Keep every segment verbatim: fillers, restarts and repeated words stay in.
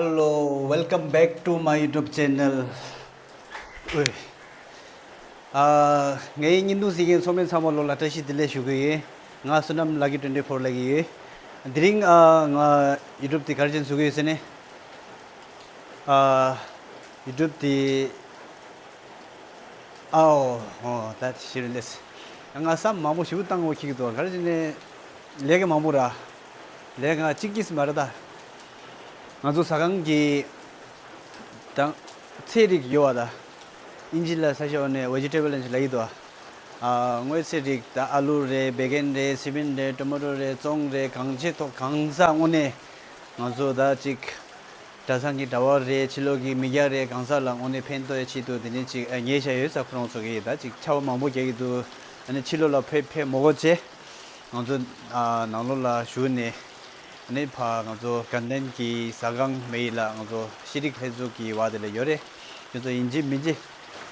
Hello, welcome back to my YouTube channel. ཨོའི། ཨ། ངའི་བརྙན་ཐུང་གཟིགས་མཁན་ཚང་མ་ཚང་མ་ལོ་ལ་བཀྲ་ཤིས་བདེ་ལེགས་ཞུ་གི་ཡིན། ང་བསོད་ནམས་ལགས་ཀྱི་ཊུ་ཝེན་ཊི་ཕོར་ལབ་ཀྱི་ཡོད། དེ་རིང་ཨ་ང་ཡུ་ཊུབ་དེ་ག་རེ་བྱས་ནས་བཟོ་གི་ཡོད་ཟེར་ན། ཨ། ཡུ་ཊུབ་དེ། ཨའོ། ཨོ། ད་ཤེས་རེད་ལེས། ང་བསམ་མང་པོ་ཞེ་པོ་བཏང་དགོས་ཁེལ་གྱི་འདུག་ག་རེ་བྱས་ནས། ལས་ཀ་མང་པོ་ར། ལས་ཀ་གཅིག་གིས་མ་རེད་ད། ང་ཚོ་ཟ་ཁང་གི་དང་ཚལ་རིགས་ཡོད་པ་ད། ཨིན་ཇི་ལ་ས་ཞོ་ནས་ཝེ་ཇི་ཊེ་བལ་ཨེན་ལབ་ཀྱི་འདུག་ཨ། དངོས་ཚལ་རིགས་ད་ཨ་ལུ་རེད། བེ་གན་རེད། སི་པིན་རེད། ཊོ་མེ་ཊོ་རེད། བཙོང་རེད། གང་བྱེད་ཐོག་གང་ཟག་དངོས་གནས་ང་ཚོ་ད་ཅིག་གྲྭ་ཚང་གི་གྲྭ་བ་རེད། ཕྱི་ལོགས་ཀྱི་མི་སྐྱ་རེད། གང་ཟག་ལ་དངོས་གནས་ཕན་ཐོགས་ཡ་ཆེད་དུ་དེ་ནས་ཅིག་ཨ་ཉེས་བྱ་ཡོད་ས། ཁོ་རང་ཚོ་གིས་ད་ཅིག་ཆར་པ་མང་པོ་རྒྱག་གི་འདུག་ཨ་ནི་ཕྱི་ལོགས་ལ་ཕེབས་ཕེབས་མི་དགོས་བྱས། ང་ཚོ་ཨ་ནང་ལོགས་ལ་བཞུགས་ནས་ཨ་ནི་ཕ་ང་ཚོ་དགའ་ལྡན་གྱི་ཟ་ཁང་མེ་ཡི་ལ་ང་ཚོ་ཤེས་རིག་ལྷན་ཚོགས་ཀྱི་བར་དེ་ལ་ཡོད་རེད། ཁྱོད་ཚོ་ཡིན་གཅིག་མིན་གཅིག་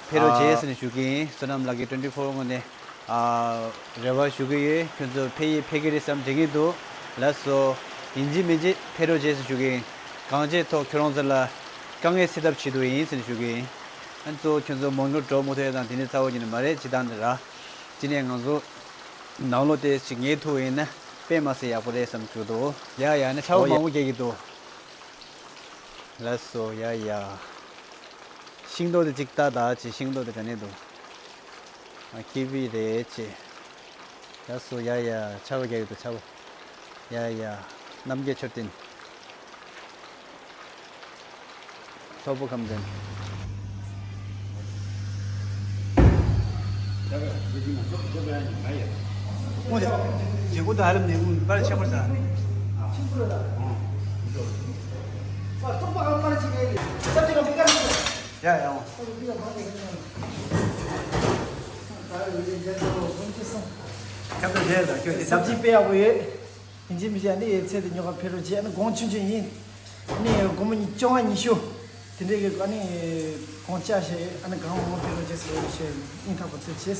ཕེབས་རོགས་བྱེད་ཟེར་ནས་ཞུ་གི་ཡིན། བསོད་ནམས་ལགས་ཀྱི་ཊུ་ཝེན་ཊི་ཕོར་ངོས་ནས། ཨ། རེ་བ་ཞུ་གི་ཡོད། ཁྱོད་ཚོ་ཕེབས་ཡས་ཕེབས་ཀྱི་རེད་བསམ་དྲན་གྱི་འདུག་ལགས་སོ། ཡིན་གཅིག་མིན་གཅིག་ཕེབས་རོགས་བྱེད་ཟེར་ཞུ་གི་ཡིན། གང་བྱེད་ཐོག་ཁྱོད་རང་ཚོ་ལ་དཀའ་ངལ་སེལ་ཐབས་ཆེད་དུ་ཡིན་ཟེར་ཞུ་གི་ཡིན། ཨ་ནི་གཙོ་བོ་ཁྱོད་ཚོ་མོན་གྷོ་འགྲོ་མི་ཐུབ་ཡས་དང་དེ་ནས་རྩ་བ་ཉིད་ནས་མ་རེད། སྤྱིར་བཏང་ནས་ར། དེ་ནས་ང་ཚོ་ནང་ལོགས་དེ་ཅིག་ཉལ་ཐུབ་ཡིན་ན་དཔེ་མ་སྲིད་ཡག་པོ་རེད་བསམ་གྱི་འདུག་ཡ་ཡ་ནི་ཆར་པ་ཨོ་ཡ། མང་པོ་རྒྱག་གི་འདུག་ལགས་སོ། ཡ་ཡ། ཤིང་ཏོག་དེ་གཅིག་ལྟ་ད་ཅི། ཤིང་ཏོག་དེ་ག་ནས་འདུག་ཨ། ཀི་ཝི་རེད་ཅེ། ལགས་སོ། ཡ་ཡ། ཆར་པ་རྒྱག་གི་འདུག་ཆར་པ། ཡ་ཡ། རྣམ་རྒྱལ་མཆོད་རྟེན། སློབ་བུ་ཁམས་ལྡན། ཨོ་ཡ། རྗེ་ཁོ་ད་ཧ་ལམ་ནས་ཀུན་པར་ཆེན་པོ་ཟ་ནས། ཨ། ཡ་ཡ། ཁྱབ་ཏུ་རེད་ད་ཁྱོད་ཀྱི་ཟབ་ཅིག་དཔེ་ཡག་པོ་ཡོད། ཡིན་གཅིག་མིན་གཅིག་ཨ་ནི་ཚལ་དུ་ཉོ་ག་ཕེབས་རོགས་བྱེད། ཨ་ནི་གོང་ཆུང་ཆུང་ཡིན། ཨ་ནི་སྒོར་མོ་ཉི་བཅོ་ལྔ་ཉི་ཤུ། དེ་འདྲའི་གི་ཨ་ནི་གོང་ལྕགས་བྱས། ཨ་ནི་གང་མང་ཕེབས་རོགས་བྱེད་ཟེར་བའི་ཞེས་སྙིང་ཐག་པ་ཐུགས་ཆེ།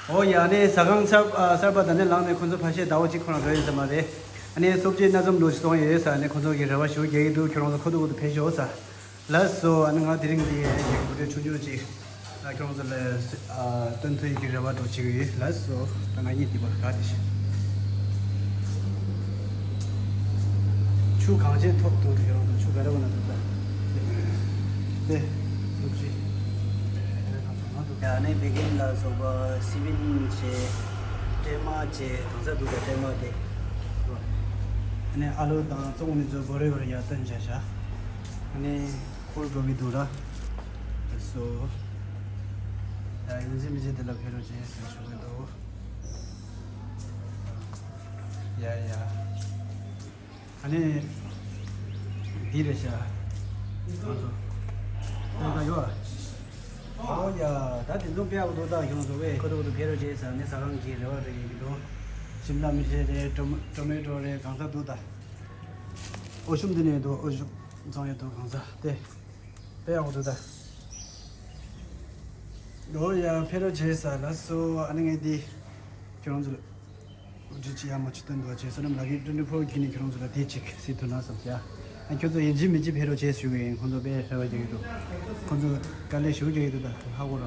ཨོ་ཡ། ཨ་ནི་ཟ་ཁང་གསར་ཨ་གསར་པ་དང་ནི་ལངས་ནས་ཁོ་ཚོ་ཕལ་ཆེར་ཟླ་བ་གཅིག་ཁོ་རང་འགྲོ་ཡིན་ས་མ་རེད། ཨ་ནི་སོབ་ཅེ་སྣ་ཙམ་འགྲོ་ཞིག་གཏོང་ཡོད་ས། ཨ་ནི་ཁོ་ཚོ་གི་རེ་བ་ཞུ་རྒྱག་གི་འདུག་ཁྱོད་རང་ཚོ་ཁོ་ཐུག་ཁོ་ཐུག་ཕེབས་ཤོག་ས། ལགས་སོ། ཨ་ནི་ང་དེ་རིང་འདི་ཡི་གི་འགོ་ཁྲིད་ཆུང་ཆུང་ཅིག་ཨ་ཁྱོད་རང་ཚོ་ལ་ཨ་སྟོན་ཐུབ་ཡི་གི་རེ་བ་འདྲ་བྱེད་ཀྱི་ཡོད། ལགས་སོ། ད་ང་གཉིས་འདི་པར་ག་དེ་ཤི། ཆུ་གང་ཆེ་ཐོབ་འདུག་ཁྱོད་རང་ཚོ་ཆུ་ག་རེ་བ་ན་འདུག་ད། དེ་ཐུགས་རྗེ། ཡ་ནི་བེ་གན་ལ་སོགས་པ་སི་པིན་བྱས། སྲན་མ་བྱས། གང་ས་འདུག་ད་སྲན་མ་དེ། ཨ་ནི་ཨ་ལུ་དང་བཙོང་མི་ཚོ་སྒོ་རེ་བར་ཡར་སྟོན་བྱ་བྱ། ཨ་ནི་ཁོལ་འགྲོ་གི་འདུག་ར། སོ། ཡ་ཡིན་གཅིག་མིན་གཅིག་དེ་ལ་ཕེབས་རོགས་བྱེད་ཟེར་ཞུ་གི་འདུག་ཡ་ཡ། ཨ་ནི། འདི་རེད་ཤག་ང་ཚོ། ཁོང་ད་ཡོད། ཨོ་ཡ། ད་དེ་ཚོ་དཔེ་ཡག་པོ་འདུག་ད་ཁྱོད་ཚོ་དཔེ་ཁོ་ཐུག་ཁོ་ཐུག་ཕེབས་རོགས་བྱེད་ཟེར་ནས་ཟ་ཁང་གི་རེ་བ་རེ་ཡིན་གྱི་འདུག་ཤིམ་ལ་མི་ཆེ་རེད། ཊོ་མེ་ཊོ་རེད། གང་ས་འདུག་ད། ཨོ་ཤུམ་འདི་ནས་འདུག་ཨོ་ཤུམ་བཙོང་ཡ་འདུག་གང་ས་དེ། དཔེ་ཡག་པོ་འདུག་ད། ཨོ་ཡ། ཕེབས་རོགས་བྱེད་ཟེར་ལ་སོ། ཨ་ནི་ངས་འདི། ཁྱོད་རང་ཚོ་ལ། འུ་ཅི་ཅི་ཡ་མ་ཅི་སྟོན་འདུག་བྱས་བསོད་ནམས་ལགས་ཀྱིས་ཊུ་ཝེན་ཊི་ཕོར་བརྒྱུད་ནས་ཁྱོད་རང་ཚོ་ལ་དེ་ཅིག་གཟིགས་ཐུབ་ན་བསམ་ཤག་ཨ་ཁྱོད་ཚོ་ཡིན་གཅིག་མིན་གཅིག་ཕེབས་རོགས་བྱེད་ཞུ་གི་ཡིན། ཁོང་ཚོ་དཔེ་རེ་བ་རྒྱག་གི་འདུག་ཁོང་ཚོ་དཀའ་ལས་ཞེ་པོ་རྒྱག་གི་འདུག་ད་ཧ་གོ་ར།